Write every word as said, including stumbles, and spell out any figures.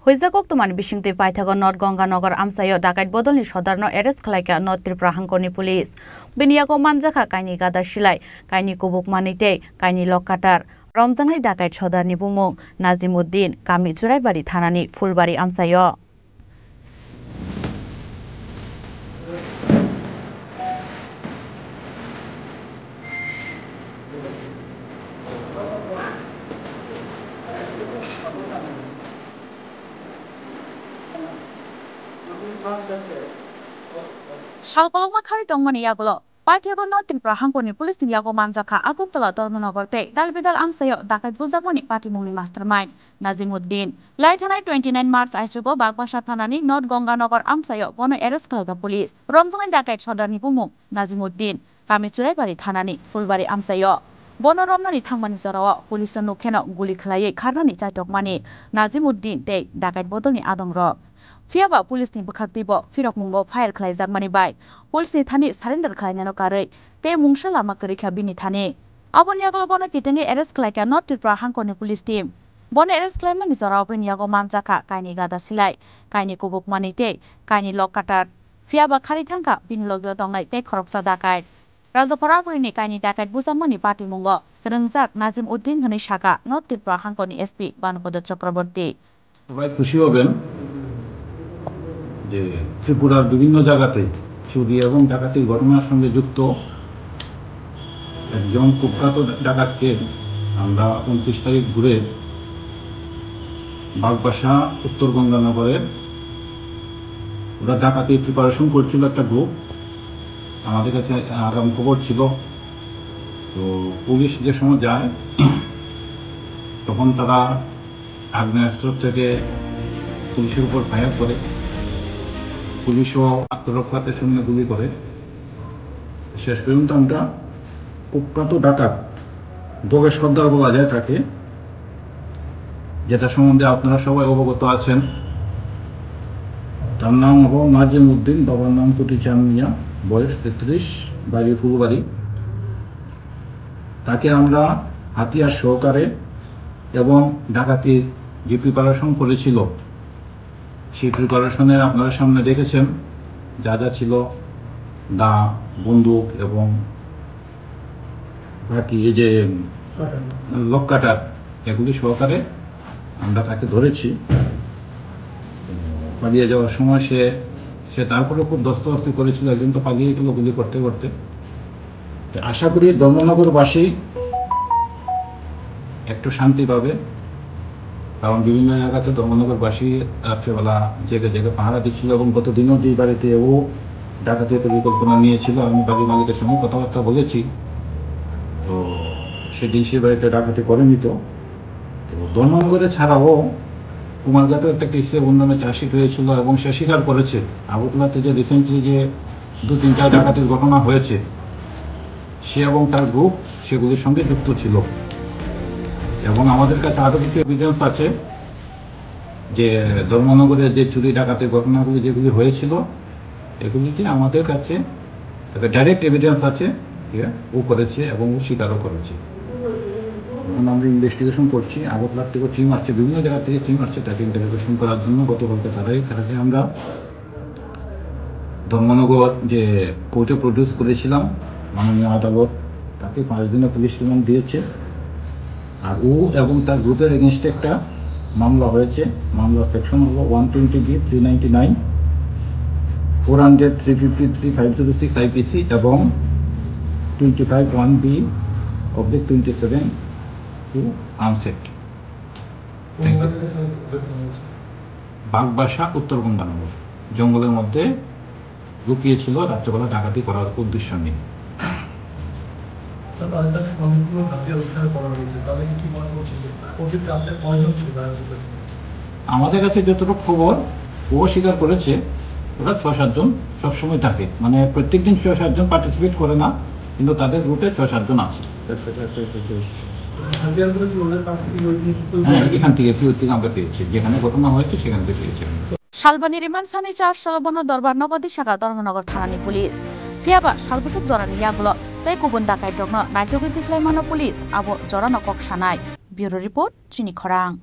Puisa koktwmani bisingtwi paithago North Ganganagar amchaio dakait bodolni sodarno arrest khlaikha North Tripura hangkorni police. Bini yago manjakha kaini gada silai, kaini kubuk manwi tei kaini lok katar. Romjaknai dakait sodarni bumung Najimuddin, kami Churaibari thanani Phulbari amchaio. Sal kolokma kharwi tongmani yagulo paithakgo North Tripura hangkorni police ni yago manjakha Agartala, Dharmanagar tei Dalbidal amchaio dakait bujakmani patimungni mastermind Najimuddin. Lai thanai twenty nine March aichugo Bagbasa thanani North Ganganagar amchaio bono arrest khlaikha police. Romjaknai dakait sodarni bumung Najimuddin, kami Churaibari thanani Phulbari amchaio. Bono romnani thangmani jorao police no nukheno guli khlaiwi kharnani chaitokmani Najimuddin tei dakait bodolni adongrok. Phiyaba police ni bwkhaktwibo phirokmungo fire khlaijakmani bai police ni thani surrender khlainano karwi tei mungsa lama kwrwikha bini thani. Aboni yagulo bono kitengwi arrest khlaikha North Tripura hangkorni police team. Bono arrest khlaimani jorao bini yago manjakha kaini gada silai, kaini kubuk manwi tei kaini lok katar. Phiyaba kharwi thangkha bini logio tongnai tei khoroksa dakait. Rajapara buini kaini dakait bujakmani patimungo kwrwngjak Najimuddin hwnwi sakha North Tripura hangkorni S P Banupada Chakraborty. সবাই খুশি হবেন যে ত্রিপুরার বিভিন্ন জায়গাতে চুরি এবং ডাকাতির ঘটনার সঙ্গে যুক্ত একজন কুখ্যাত ডাকাতকে আমরা ঊনত্রিশ তারিখ ভোরে বাগবাসা উত্তর গঙ্গানগরে ওরা ডাকাতির প্রিপারেশন করছিল একটা গ্রুপ। আমাদের কাছে আগাম খবর ছিল। তো পুলিশ যে সময় যায়, তখন তারা আগ্নেয়াস্ত্র থেকে পুলিশের উপর ফায়ার করে। পুলিশও আত্মরক্ষাতে সামনে গুলি করে। শেষ পর্যন্ত আমরা কুখ্যাত ডাকাত দোগেশ সর্দার বলা যায় তাকে, যেটা সম্বন্ধে আপনারা সবাই অবগত আছেন। তার নাম হলো নাজিম উদ্দিন, বাবার নাম কুটি চাঁদ মিয়া, বয়স তেত্রিশ, বাড়ি ফুলবাড়ি। তাকে আমরা হাতিয়ার সহকারে এবং ডাকাতির যে প্রিপারেশন করেছিল, সেই প্রিপারেশনে আপনারা সামনে দেখেছেন যা যা ছিল, দা, বন্দুক এবং বাকি এই যে লক কাটার, এগুলি সহকারে আমরা তাকে ধরেছি। পালিয়ে যাওয়ার সময় সে, সে তারপরে খুব ধস্তাধস্তি করেছিল, একজন তো পালিয়ে গেল গুলি করতে করতে। তো আশা করি ধর্মনগরবাসী একটু শান্তি পাবে, কারণ বিভিন্ন জায়গাতে ধর্মনগরবাসী রাত্রেবেলা জেগে জেগে পাহারা দিচ্ছিল এবং গত দিনও দুই বাড়িতে ও ডাকাতির পরিকল্পনা নিয়েছিল। আমি বাড়ির মালিকের সঙ্গে কথাবার্তা বলেছি, তো সেদিন সেই বাড়িতে ডাকাতি করেনি। তো তো ধর্মনগরে ছাড়াও কুমারঘাটেও একটা কেসে ওর নামে চার্জশিট হয়েছিল এবং সে স্বীকার করেছে। আগরতলাতে যে রিসেন্টলি যে দু তিনটা ডাকাতির ঘটনা হয়েছে, সে এবং তার গ্রুপ সেগুলির সঙ্গে যুক্ত ছিল। এবং আমাদের কাছে আরও কিছু এভিডেন্স আছে যে ধর্মনগরে যে চুরি ডাকাতির ঘটনাগুলি যেগুলি হয়েছিল, এগুলিতে আমাদের কাছে একটা ডাইরেক্ট এভিডেন্স আছে যে ও করেছে এবং ও স্বীকারও করেছে। এখন আমরা ইনভেস্টিগেশন করছি, আগরতলা থেকে টিম আসছে, বিভিন্ন জায়গা থেকে টিম আসছে তাকে ইন্টারোগেশন করার জন্য। গতকালকে তারাই, তারাকে আমরা ধর্মনগর যে কোর্টে প্রডিউস করেছিলাম, মাননীয় আদালত তাকে পাঁচ দিনের পুলিশ রিমান্ড দিয়েছে। আর ও এবং তার গ্রুপের এগেনস্টে একটা মামলা হয়েছে। মামলার সেকশন হলো one twenty B, three ninety nine, four hundred, three fifty three, five zero six IPC এবং twenty five one B oblique twenty seven two আনসেট। কোন জায়গায় স্যার ঘটনা হয়েছে? বাগবাসা, উত্তর গঙ্গানগর জঙ্গলের মধ্যে লুকিয়েছিল রাত্রেবেলা ডাকাতি করার উদ্দেশ্য নিয়ে। স্যার, তাদের কাছে অনেকগুলো হাতিয়ার উদ্ধার করা হয়েছে, তাহলে কি মনে করছেন যে প্রকৃত রাতে কয়জন ছিল তারা? আমাদের কাছে যতটুকু খবর, ও স্বীকার করেছে, ওরা ছয় সাতজন সবসময় থাকে, মানে প্রত্যেক দিন ছয় সাতজন পার্টিসিপেট করে না, কিন্তু তাদের গ্রুপে ছয় সাতজন আছে। হাতিয়ারগুলো কি ওদের কাছ থেকে ওই দিন? হ্যাঁ, এখান থেকে, পিওর থেকে আমরা পেয়েছি, যেখানে ঘটনা হয়েছে সেখান থেকে পেয়েছি আমরা। Salbani rimansani charge salo bono dorbar nogo disaka Dharmanagar thanani police. Phiyaba salbwswk jorani yagulo tei kubun dakaitrokno naitugwi tikhlaimano police, abo jorano kok sanai. Bureau report, Chini Khorang.